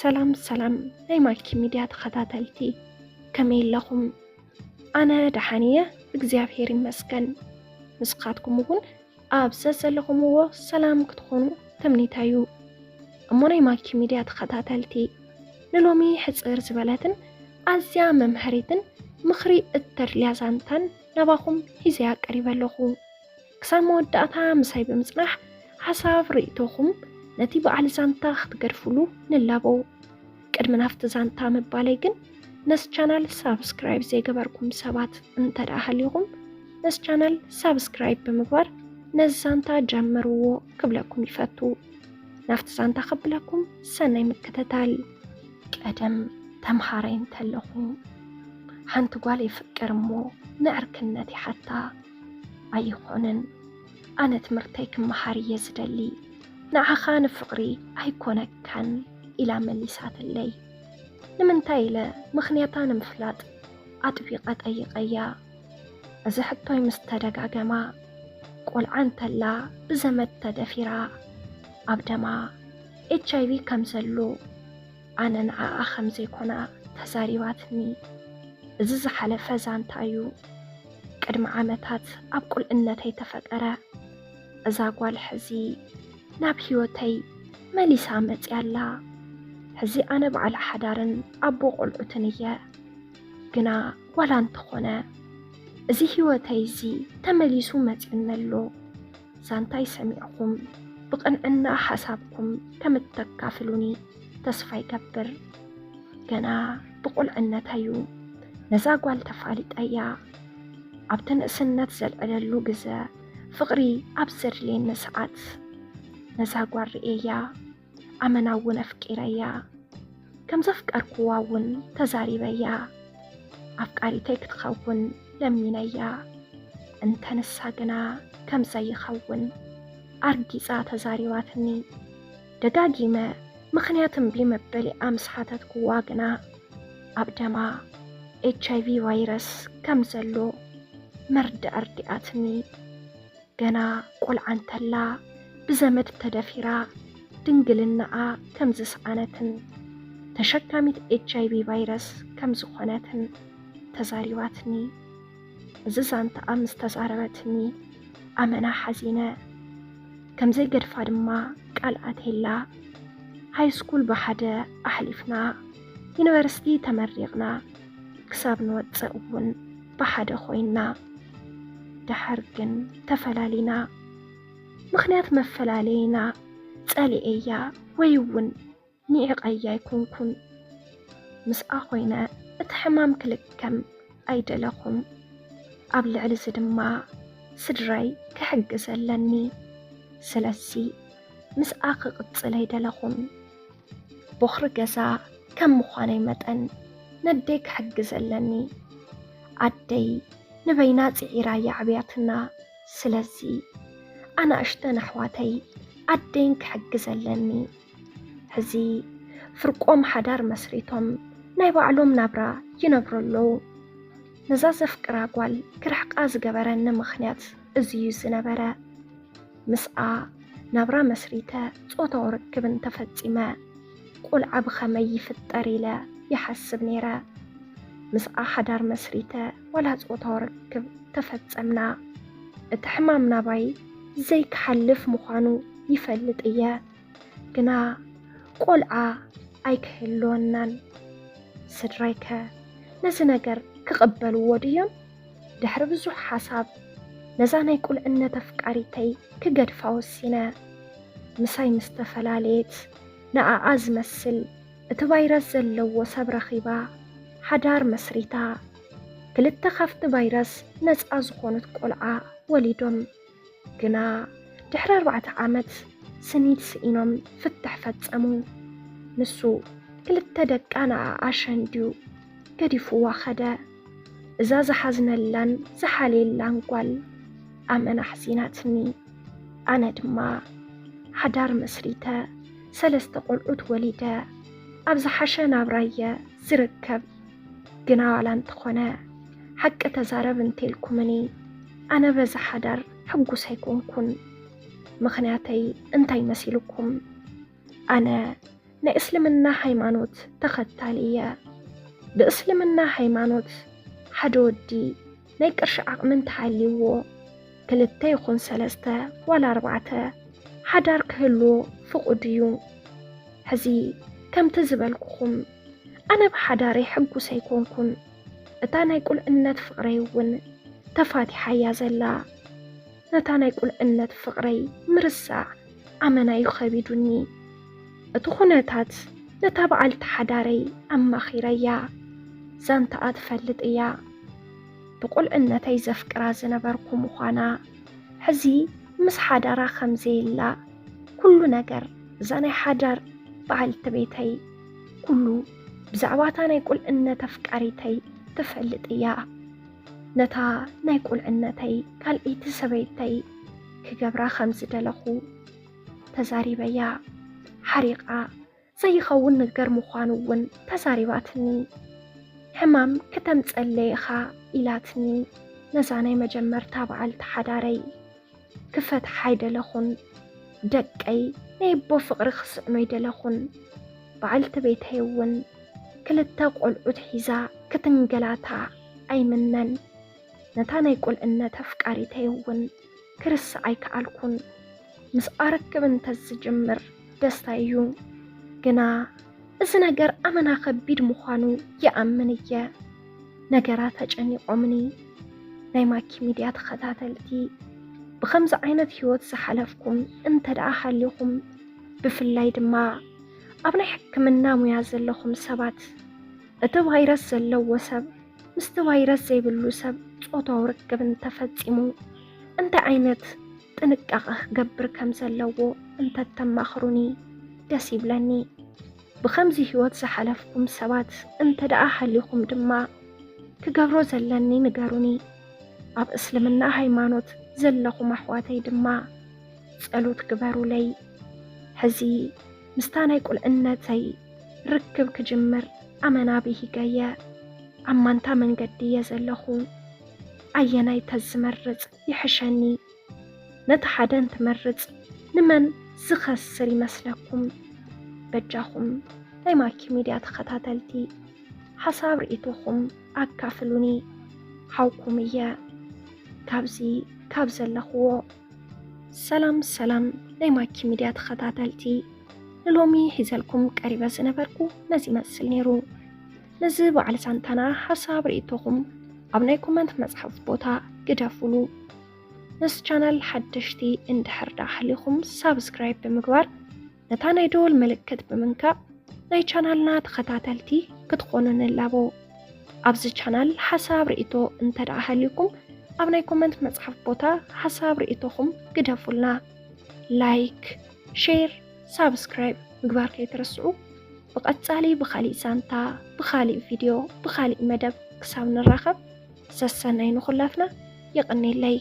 ሰላም ሰላም ናይ ማኪ ሚድያ ተኸታተልቲ፣ ከመይ ኣለኹም? ኣነ ደሓን እየ፣ እግዚኣብሔር ይመስገን። ንስኻትኩም እውን ኣብ ዘዘለኹምዎ ሰላም ክትኾኑ ትምኒተይ እዩ። እሞ ናይ ማኪ ሚድያ ተኸታተልቲ፣ ንሎሚ ሕጽር ዝበለትን ኣዝያ መምሃሪትን ምኽሪ እተድልያ ዛንታን ናባኹም ሒዘያ ቀሪበ ኣለኹ። ክሳብ መወዳእታ ምሳይ ብምጽናሕ ሓሳብ ርእይቶኹም ነቲ በዓል ዛንታ ክትገድፉሉ ንላቦ። ቅድሚ ናብቲ ዛንታ ምባለይ ግን ነዚ ቻናል ሳብስክራይብ ዘይገበርኩም ሰባት እንተ ደኣ ሃሊኹም ነዚ ቻናል ሳብስክራይብ ብምግባር ነዚ ዛንታ ጀምርዎ ክብለኩም ይፈቱ። ናብቲ ዛንታ ከብለኩም ሰናይ ምክትታል። ቀደም ተምሃራይ እንተለኹ ሓንቲ ጓል ይፍቅር እሞ ንዕርክነት ይሓታ። ኣይኾንን፣ ኣነ ትምህርተይ ክመሃር እየ ዝደሊ፣ ንዓኻ ንፍቕሪ ኣይኮነካን ኢላ መሊሳትለይ። ንምንታይ ኢለ ምኽንያታ ንምፍላጥ ኣጥቢቐ ጠይቐያ። እዚ ሕቶይ ምስ ተደጋገማ፣ ቆልዓ እንተላ ብዘመድ ተደፊራ ኣብ ደማ ኤች ኣይ ቪ ከም ዘሎ ኣነ ንዓኣ ከም ዘይኮና ተዛሪባትኒ። እዚ ዝሓለፈ ዛንታ እዩ። ቅድሚ ዓመታት ኣብ ቁልዕነተይ ተፈጠረ። እዛ ጓል ሕዚ ናብ ህይወተይ መሊሳ መጽያ ኣላ። ሕዚ ኣነ በዓል ሓዳርን ኣቦ ቆልዑትን እየ። ግና ዋላ እንተኾነ እዚ ህይወተይ እዚ ተመሊሱ መጽዩኒ ኣሎ። ዛንታይ ሰሚዕኹም ብቕንዕና ሓሳብኩም ከም እተካፍሉኒ ተስፋ ይገብር። ገና ብቑልዕነተይ እዩ ነዛ ጓል ተፋሊጠያ። ኣብቲ ንእስነት ዘልዕለሉ ግዘ ፍቕሪ ኣብ ዘድልየኒ ሰዓት ነዛ ጓል ርእየያ፣ ኣመና እውን ኣፍቂረያ። ከም ዘፍቀርኩዋ እውን ተዛሪበያ። ኣፍቃሪተይ ክትኸውን ለሚነያ። እንተ ንሳ ግና ከም ዘይኸውን ኣርጊጻ ተዛሪባትኒ። ደጋጊመ ምኽንያት እምቢ መበሊኣ ምስ ሓተትኩዋ ግና ኣብ ደማ ኤች ኣይ ቪ ቫይረስ ከም ዘሎ መርድእ ኣርዲኣትኒ። ገና ቆልዓ እንተላ ብዘመድ ተደፊራ ድንግልናኣ ከም ዝሰኣነትን ተሸካሚት ኤች ኣይ ቪ ቫይረስ ከም ዝኾነትን ተዛሪባትኒ። እዚ ዛንታኣ ምስ ተዛረበትኒ ኣመና ሓዚነ። ከም ዘይገድፋ ድማ ቃል ኣትየላ። ሃይ ስኩል ብሓደ ኣሕሊፍና፣ ዩኒቨርሲቲ ተመሪቕና፣ ክሳብ ንወጽእ እውን ብሓደ ኮይንና። ደሓር ግን ተፈላሊና። ምኽንያት መፈላለይና ጸሊኤያ ወይ እውን ንዒቐያ ኣይኮንኩን። ምስኣ ኮይነ እቲ ሕማም ክልከም ኣይደለኹን። ኣብ ልዕሊ እዚ ድማ ስድራይ ክሕግዝ ኣለኒ። ስለዚ ምስኣ ክቕጽል ኣይደለኹን። ቦኽሪ ገዛ ከም ምዃነይ መጠን ነደይ ክሕግዝ ኣለኒ። ኣደይ ንበይና ጽዒራ እያ ኣዕብያትና። ስለዚ ኣናእሽተን ኣሕዋተይ ኣደይን ክሕግዝ ኣለኒ። ሕዚ ፍርቆም ሓዳር መስሪቶም ናይ ባዕሎም ናብራ ይነብሩ ኣለዉ። ነዛ ዘፍቅራ ጓል ክርሕቃ ዝገበረኒ ምኽንያት እዚ እዩ ዝነበረ። ምስኣ ናብራ መስሪተ ጾታዊ ርክብ እንተፈጺመ ቆልዓ ብኸመይ ይፍጠር ኢለ ይሓስብ ነይረ። ምስኣ ሓዳር መስሪተ ዋላ ጾታዊ ርክብ ተፈጸምና እቲ ሕማም ናባይ ዘይክሓልፍ ምዃኑ ይፈልጥ እየ። ግና ቆልዓ ኣይክህልወናን። ስድራይከ ነዚ ነገር ክቕበልዎ ድዮም? ድሕሪ ብዙሕ ሓሳብ ነዛ ናይ ቁልዕነት ኣፍቃሪተይ ክገድፋ ወሲነ። ምሳይ ምስ ተፈላለየት ንኣኣ ዝመስል እቲ ቫይረስ ዘለዎ ሰብ ረኺባ ሓዳር መስሪታ። ክልተ ካብቲ ቫይረስ ነጻ ዝኾኑት ቆልዓ ወሊዶም። ግና ድሕሪ ኣርባዕተ ዓመት ስኒት ስኢኖም ፍትሕ ፈጸሙ። ንሱ ክልተ ደቃ ንኣኣ ሸንድዩ ገዲፍዋ ኸደ። እዛ ዝሓዝነላን ዝሓልየላን ጓል ኣመና ኣሕዚናትኒ። ኣነ ድማ ሓዳር መስሪተ ሰለስተ ቆልዑት ወሊደ ኣብ ዝሓሸ ናብራ እየ ዝርከብ። ግና ዋላ እንተኾነ ሓቂ ተዛረብ እንተልኩምኒ ኣነ በዚ ሓዳር ሕጉስ ኣይኮንኩን። ምኽንያተይ እንታይ መሲልኩም? ኣነ ናይ እስልምና ሃይማኖት ተኸታሊ እየ። ብእስልምና ሃይማኖት ሓደ ወዲ ናይ ቅርሺ ዓቕሚ እንተሃልይዎ፣ ክልተ ይኹን ሰለስተ ዋላ ኣርባዕተ ሓዳር ክህልዎ ፍቑድ እዩ። ሕዚ ከምቲ ዝበልኩኹም፣ ኣነ ብሓዳረይ ሕጉስ ኣይኮንኩን። እታ ናይ ቁልዕነት ፍቕረይ እውን ተፋቲሓ እያ ዘላ። ነታ ናይ ቁልዕነት ፍቕረይ ምርሳዕ ኣመና እዩ ኸቢዱኒ። እቲ ኩነታት ነታ በዓልቲ ሓዳረይ ኣማኺረያ። ዛንታኣ ትፈልጥ እያ። ብቁልዕነተይ ዘፍቅራ ዝነበርኩ ምዃና፣ ሕዚ ምስ ሓዳራ ከም ዘየላ፣ ኩሉ ነገር እዛ ናይ ሓዳር በዓልቲ ቤተይ፣ ኩሉ ብዛዕባ እታ ናይ ቁልዕነት ኣፍቃሪተይ ትፈልጥ እያ። ነታ ናይ ቁልዕነተይ ካልኣይቲ ሰበይተይ ክገብራ ከም ዝደለኹ ተዛሪበያ። ሓሪቓ ዘይኸውን ነገር ምዃኑ እውን ተዛሪባትኒ። ሕማም ክተምጸለይ ኢኻ ኢላትኒ ነዛ ናይ መጀመርታ በዓልቲ ሓዳረይ። ክፈትሓ ኣይደለኹን። ደቀይ ናይ ኣቦ ፍቕሪ ክስእኖ ኣይደለኹን። በዓልቲ ቤተይ እውን ክልተ ቆልዑት ሒዛ ክትንገላታ ኣይምነን። ነታ ናይ ቁልዕነት ኣፍቃሪተይ እውን ክርስዓ ኣይከኣልኩን። ምስኣ ርክብ እንተዝጅምር ደስታ እዩ። ግና እዚ ነገር ኣመና ከቢድ ምዃኑ ይኣምን እየ። ነገራት ኣጨኒቖምኒ። ናይ ማኪ ሚድያ ተኸታተልቲ፣ ብኸምዚ ዓይነት ህይወት ዝሓለፍኩም እንተ ደኣ ሃሊኹም፣ ብፍላይ ድማ ኣብ ናይ ሕክምና ሙያ ዘለኹም ሰባት፣ እቲ ቫይረስ ዘለዎ ሰብ ምስቲ ቫይረስ ዘይብሉ ሰብ ጾታዊ ርክብ እንተፈጺሙ እንታይ ዓይነት ጥንቃቐ ክገብር ከም ዘለዎ እንተተማኽሩኒ ደስ ይብለኒ። ብኸምዚ ህይወት ዝሓለፍኩም ሰባት እንተ ደኣ ሃሊኹም ድማ ክገብሮ ዘለኒ ንገሩኒ። ኣብ እስልምና ሃይማኖት ዘለኹም ኣሕዋተይ ድማ ጸሎት ግበሩለይ። ሕዚ ምስታ ናይ ቁልዕነተይ ርክብ ክጅምር ኣመና ብሂገየ ኣብ ማንታ መንገዲ እየ ዘለኹ። ኣየናይ ተዝመርጽ ይሕሸኒ? ነቲ ሓደ እንትመርጽ ንመን ዝኸስር ይመስለኩም? በጃኹም ናይ ማኪ ሚድያ ተኸታተልቲ ሓሳብ ርእይቶኹም ኣካፍሉኒ። ሓውኩም እየ ካብዚ ካብ ዘለኽዎ። ሰላም ሰላም ናይ ማኪ ሚድያ ተኸታተልቲ፣ ንሎሚ ሒዘልኩም ቀሪበ ዝነበርኩ ነዚ ይመስል ነይሩ። ነዚ በዓል ሳንታና ሓሳብ ርእይቶኹም ኣብ ናይ ኮመንት መጽሓፍ ቦታ ግደፉሉ። ነዚ ቻናል ሓደሽቲ እንድሕር ደኣ ሃሊኹም ሳብስክራይብ ብምግባር ነታ ናይ ደወል ምልክት ብምንካእ ናይ ቻናልና ተኸታተልቲ ክትኾኑ ንላቦ። ኣብዚ ቻናል ሓሳብ ርእይቶ እንተ ደኣ ሃልዩኩም ኣብ ናይ ኮመንት መጽሓፍ ቦታ ሓሳብ ርእይቶኹም ግደፉልና። ላይክ፣ ሼር፣ ሳብስክራይብ ምግባር ከይትረስዑ። ብቐጻሊ ብኻሊእ ዛንታ፣ ብኻሊእ ቪድዮ፣ ብኻሊእ መደብ ክሳብ ንራኸብ ሰሰናይ ንኹላትና። የቐኔለይ።